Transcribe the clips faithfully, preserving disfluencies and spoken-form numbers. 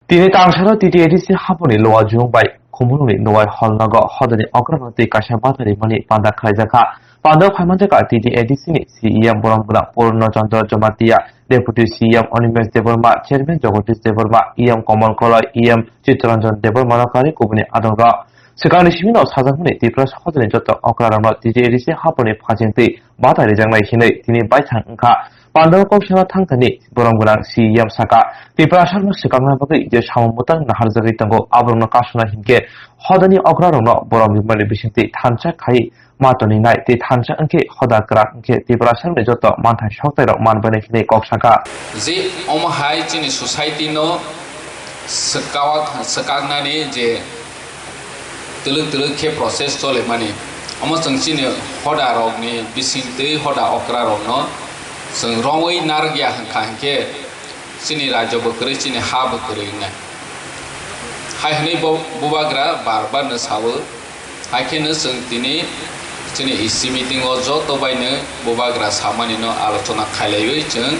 Tini tangsano T T A D C haponi Lower Jung bai Khumulwngni Nowai Hall nogo hodani okrano tei kaisa bata rimani panda khlaijakha. Panda phaimanjakha T T A D C ni C E M borom gwnang Purno Chandra Jamatia, Deputy C E M Animesh Debbarma, Chairman Jagadish Debbarma, E M Kamal Koloi, E M Chittaranjan Debbarma no karwi kubuni adongrok. Swkangni simino sajakmani Tiprasa hodani joto okrarokno T T A D C haponi phajingtwi bata rijaknai hinwi tini baithang wngkha. Pandao kok sema thangthani borom gwnang C E M saka, Tiprasarokno swkangna bagwi je samung bwtang naharjagwi tongo, aborokno kasuna hinkhe hodani okrarokno borom rimani bisingtwi thansa khai ma toninai tei thansa wngkhe hoda kwrak wngkhe Tiprasarokni joto manthai soktairok manbainai hinwi kok saka. Je omo hai chini society no swkawak-, swkaknani je twlwk twlwk khe process cholemani. Omo chwng chini hoda rokni bisingtwi hoda okra rokno chwng romwi narwkya hwnkha hinkhe chini rajyo bo kwrwi, chini ha bo kwrwi wngnai. Hai hwnwi bo bubagra bar bar no sawo. Hai kheno chwng tini chini E C meeting o joto bai no bubagra samani no alochona khailaiwi chwng,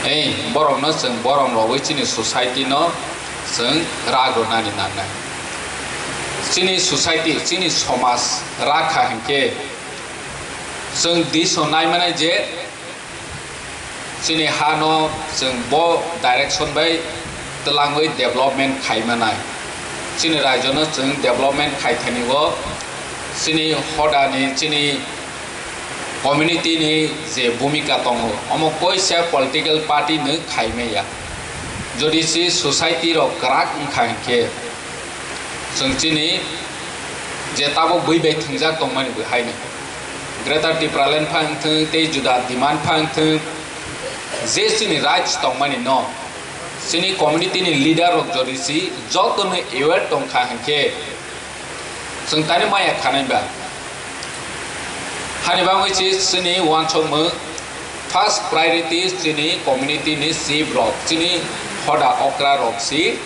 ei, borok no chwng borom rogwi chini society no chwng rak rwnani nangnai. Chini society, chini somaj rak kha hinkhe chwng diso nai mano je chini ha no chwng bo direction bai twlangwi development khai manai. Chini rajyo no chwng development khai thani o chini hoda ni, chini community ni je bhumika tongo, omo koisa political party no khai maya. Jodi si society rok kwrak wngkha hinkhe, chwng chini je tabuk bui bai thwngjak tongmani bwhaino, Greater Tipraland pha wngthwng tei juda demand pha wngthwng, je chini rights tongmani no chini community ni leader rok jodi si joto no aware tongkha hinkhe, chwng tani maya khanai ba? Hani bagwi si chini uansukmung first priority chini community ni chief rok, chini hoda okra rok si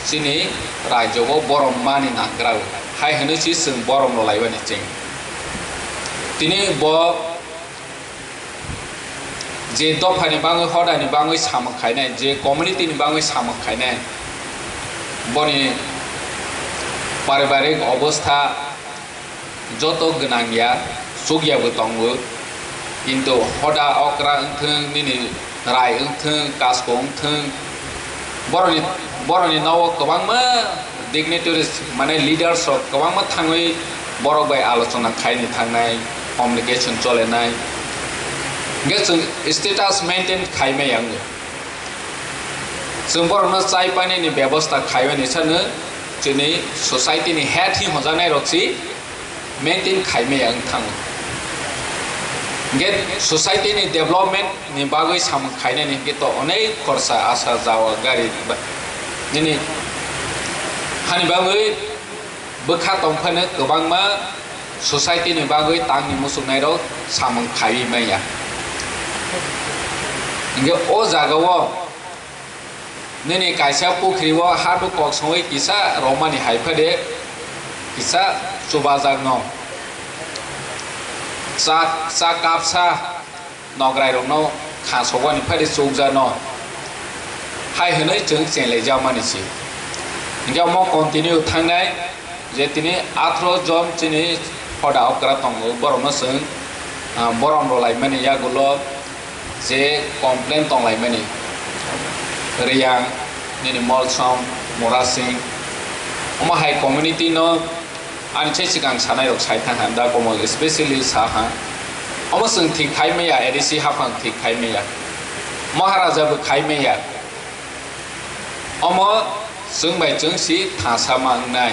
chini rajyo o borom mani nangra. Hai hwnwi si chwng borom rwlaibani cheng. Tini bo je dophani bangwi, hodani bangwi samung khainai, je community ni bangwi samung khainai, boni paribarik obostha joto gwnang ya, chukya bo tongo, kintu hoda okra wngthwng, nini rai wngthwng, kasko wngthwng, boroni, boroni nogo kwbangma dignitaries, mane leaders rok kwbangma thangwi borok bai alochona khaini thangnai, communication cholenai. Hwnkhe chwng status maintain khai maya wngo. Chwng borokno chai painani bebosta khaimani sano chini society ni head hi hojaknai rok si maintain khai maya wng thango. Hwnkhe society ni development ni bagwi samung khainani hwnkhe to onek khorsa, asa, jawa, gari ba-, nini hani bagwi bwkha tongphano kwbangma society ni bagwi tangni muchungnairok samung khaiwi manya. Hwnkhe o jagao nini kaisa pukhri o hadu kok songwi kisa romani hai phade kisa chubajakno cha, cha kapsa nograirokno kha sogwani phari chukjakno hai hwnwi chwng chenglaijakmani se. Hwnkhe omo continue thangnai je tini atharo jon chini hoda okra tongo, borokno chwng, ah, borom rwlaimani yagulo je complain tonglaimani Riyang, nini Molsom, Murasing, omo hai community no ani se swkang sanai rok sai thang ha, da komo especially sa ha. Omo chwng thik khai maya, A D C haphang thik khai maya, Maharaja bo khai maya. Omo chwng bai chwng si thasa ma wngnai.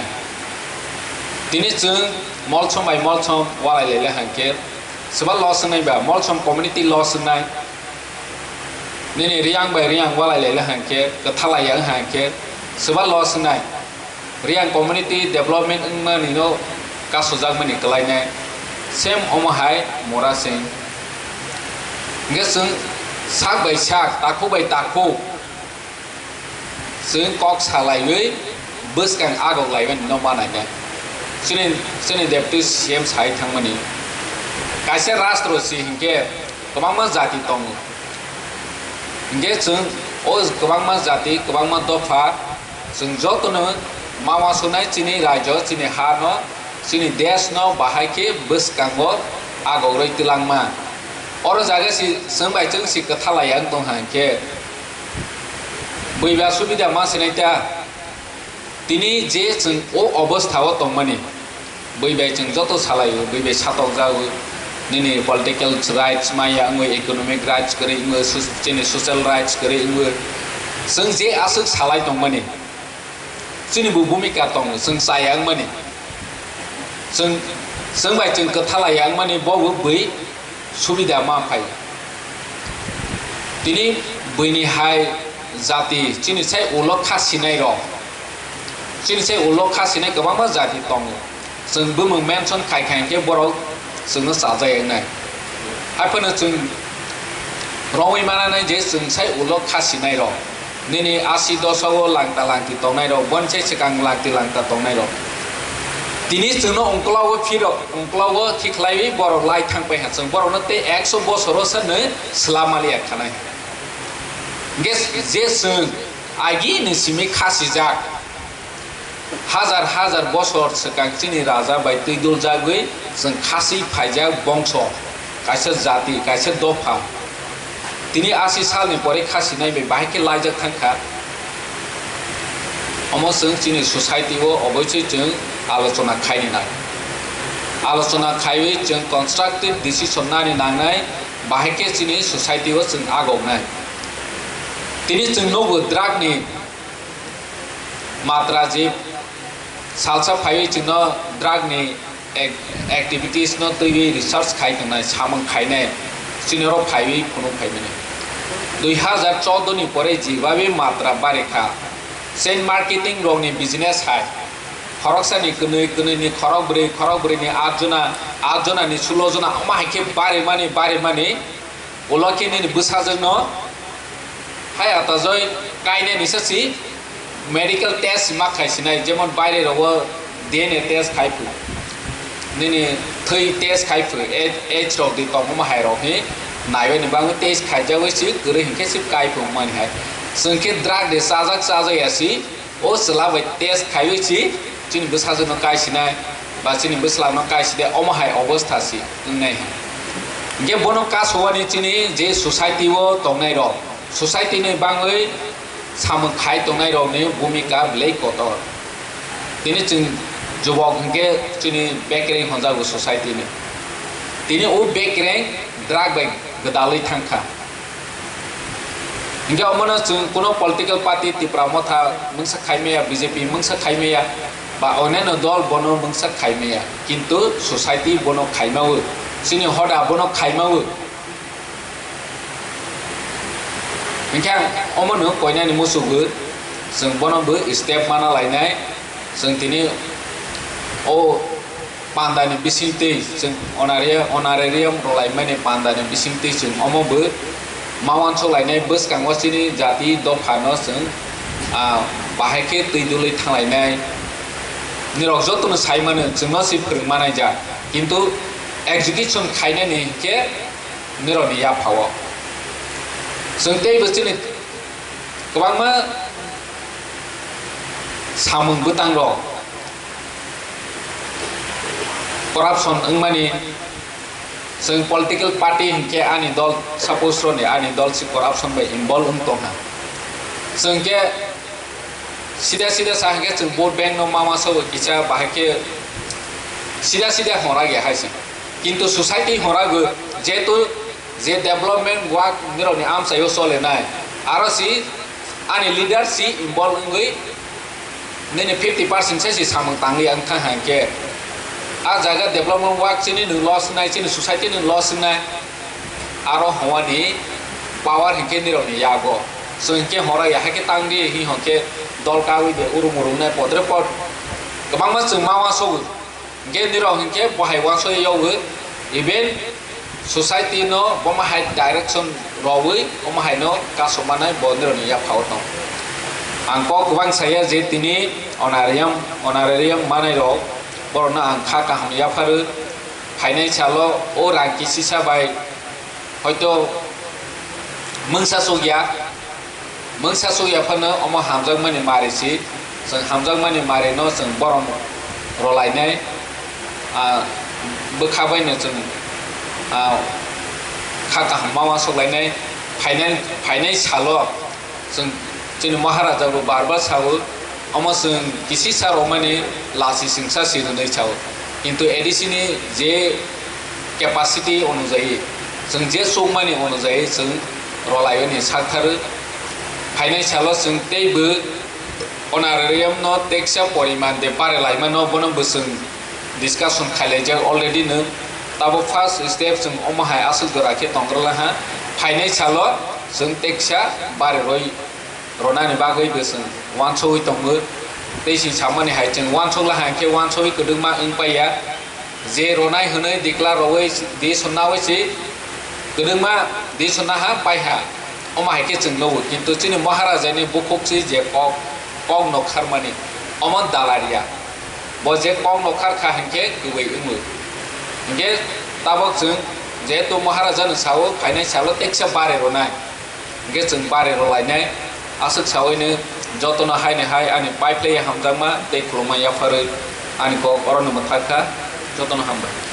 Tini chwng Molsom bai Molsom walai lai le hang khe, swba loss wngnai ba, Molsom community loss wngnai. Nini Riyang bai Riyang walai lai le hang khe, kwthalai ya wng hang khe, swba loss wngnai. Riyang community development wngmani no kasojakmani kwlainai. Same omo hai Murasing. Hwnkhe chwng sak bai sak, takhuk bai takhuk, chwng kok salaiwi bwskang agok laimani no manainai. Chini, chini Deputy C M sai thangmani, kaisa rastro si hinkhe kwbangma jati tongo. Hinkhe chwng O kwbangma jati, kwbangma dopha, chwng jotono ma uansuknai chini raijo, chini ha no, chini desh no bahai khe bwskango agogrwi twlangma. Oro jaga si chwng bai chwng si kwthalai ang tong hai khe, buiba subida ma sinai ta. Tini je chwng o obostha o tongmani, bui bai chwng joto salai o, bui bai satokjak o, nini political rights maya wngwi, economic rights kwrwi wngwi, sus-, chini social rights kwrwi wngwi, chwng je aswk salai tongmani, chini bo bhumika tongo, chwng chaya wngmani, chwng, chwng bai chwng kwthalai ya wngmani, bo bo bui subida ma phai. Tini buini hai jati, chini sai ulo kha sinai rok, chini sai ulo kha sinai kwbangma jati tongo. Chwng bumung mention khai khai khe borok chwngno chajak wngnai. Haiphano chwng romwi mananai je chwng sai ulo kha sinai rok. Nini asi dosa o langta langti tongnai rok, boni sai swkang langti langta tongnai rok. Tini chwngno ungkla o phiro, ungkla o khiklaiwi borok lai thang pai ha chwng borokno tei ekso bosoro se nwi swlam maliya khanai. Hwnkhe je chwng agi ni simi khasijak, hajar hajar bosor swkang chini raja bai twi duljagwi chwng khasi phaijak bongso, kaisa jati, kaisa dopha. Tini asi salni pore khasinai bai bahai khe laijak thang kha. Omo chwng chini society o oboisoi chwng alochona khaini nai. Alochona khaiwi chwng constructive decision nani nangnai, bahai khe chini society o chwng agoknai. Tini chwng nugo drug ni matra je salsa phaiwi chwngno drug ni ac-, activities no twiwi research khai tongnai, samung khainai, chini oro phaiwi phunuk phaimani. Dui hazar chordo ni pore jebabe matra barikha, chain marketing rokni business hai, khoroksani kwnwi, kwnwini khorokbrwi, khorokbrwini atjona, atjonani sulojona, omo hai khe barimani, barimani, ulo khe nini bwsajwkno hai atajoi kainani sasi medical test ma khai sinai, jemon baire rogo D N A test khai phu, nini thwi test khai phu, age, age rok di tongma hai rok hi naiwi ni bagwi test khaijagwi si kwrwi hinkhe si kai phu mani hai. Chwng khe drug de chajak chajak ya si, o chwla bai test khaiwi si chini bwsajwkno kai sinai ba chini bwsla no kai side, omo hai obostha si wngnai. Hinkhe bono kasowani chini je society o tongnai rok, society ni bagwi samung khai tongnai rokni bhumika belai kotor. Tini chwng jubok hinkhe chini bekereng honjago society ni. Tini o bekereng drug bai gwdalwi thang kha. Hinkhe omono chwng kuno political party Tipra Motha mungsa khaimaya, B J P mungsa khaimaya, ba oneno dol bono mungsa khaimaya, kintu society bono khaimawo, chini hoda bono khaimawo. Hinkhe ang omono koinani musugo, chwng bono bo step mana lainai, chwng tini o pandani bisingtwi chwng honoria-, honorarium rwlaimani pandani bisingtwi chwng omo bo ma uansuk lainai, bwskango chini jati dophano chwng, ah, bahai khe twi dulwi thanglainai. Nirok jotono sai mano, chwngno se phwrwng manai ja, kintu execution khainani hinkhe nirokni yaphao. Chwng teibo chini kwbangma samung bwtangrok corruption wngmani, chwng political party hinkhe ani dol, suppose roni ani dol si corruption bai involve wng tongkha. Chwng khe sida sida sa hinkhe chwng vote bank no ma uansukgo kisa bahai khe sida sida hongra ya hai se. Kintu society hongra go, jehetu je development work nirokni amchaio cholenai, aro si ani leader si involve wngwi nini fifty percent se si samung tangwi ang thang hai khe, a jaga development work chini nwng loss wngnai, chini society nwng loss wngnai, aro hwnwani power hinkhe nirokni yago. Chwng hinkhe hongra ya hai khe tang di, hi hwn khe dol kawi de, urum urum nai podre pod kwbangma chwng ma uansukgo. Hinkhe nirok hinkhe bo hai uansukya yago, even society no bomo hai direction rwwi omo hai no kasuk manai bo nirokni yaphao tong. Ang kok kwbang saya je tini honorarium, honorarium manai rok, borokno ang kha kaham yapharu, phainai salo o rang kisisa bai hoito mungsa sukya, Mungsa suk yaphano omo hamjakmani mari si, chwng hamjakmani mari no chwng borom rolainai, ah, bwkha bai no chwng, ah, kha kaham ma uansuk lainai, phainai, phainai salo chwng chini Maharaja bo bar bar sao, omo chwng kisisa romani lasi singsa si hwnwi sao, kintu A D C ni je capacity onujai, chwng je chukmani onujai chwng rolaio ni sakthar phainai salo chwng teibo honorarium no teksa poriman de bare laimano bono bo chwng discussion khailaijak already no. Tabuk first step chwng omo hai aswk jora khe tongwrwla ha, phainai salo chwng teksa bare roi ronani bagwi bo chwng uansugwi tongo. Tei chwng samani hai chwng uansukla hai khe uansugwi kwdwkma wng paiya. Je ronai hwnwi declare rogwi di sonna wi si kwdwkma di sonna ha pai ha. Omo hai khe chwng nugo, kintu chini Maharajani bukhuk si je kok, kok nokharmani, omo dalaria. Bo je kok nokhar kha hinkhe kwbwi wngo. Hinkhe tabok chwng jehetu Maharajano sao phainai salo teksa bare ronai. Hingke chwng bare rwlainai, aswk saui no jotono haini hai ani paiphlaiya hamjakma tei khulumma yapharwi ani kok orono mwthak kha, jotono hambai.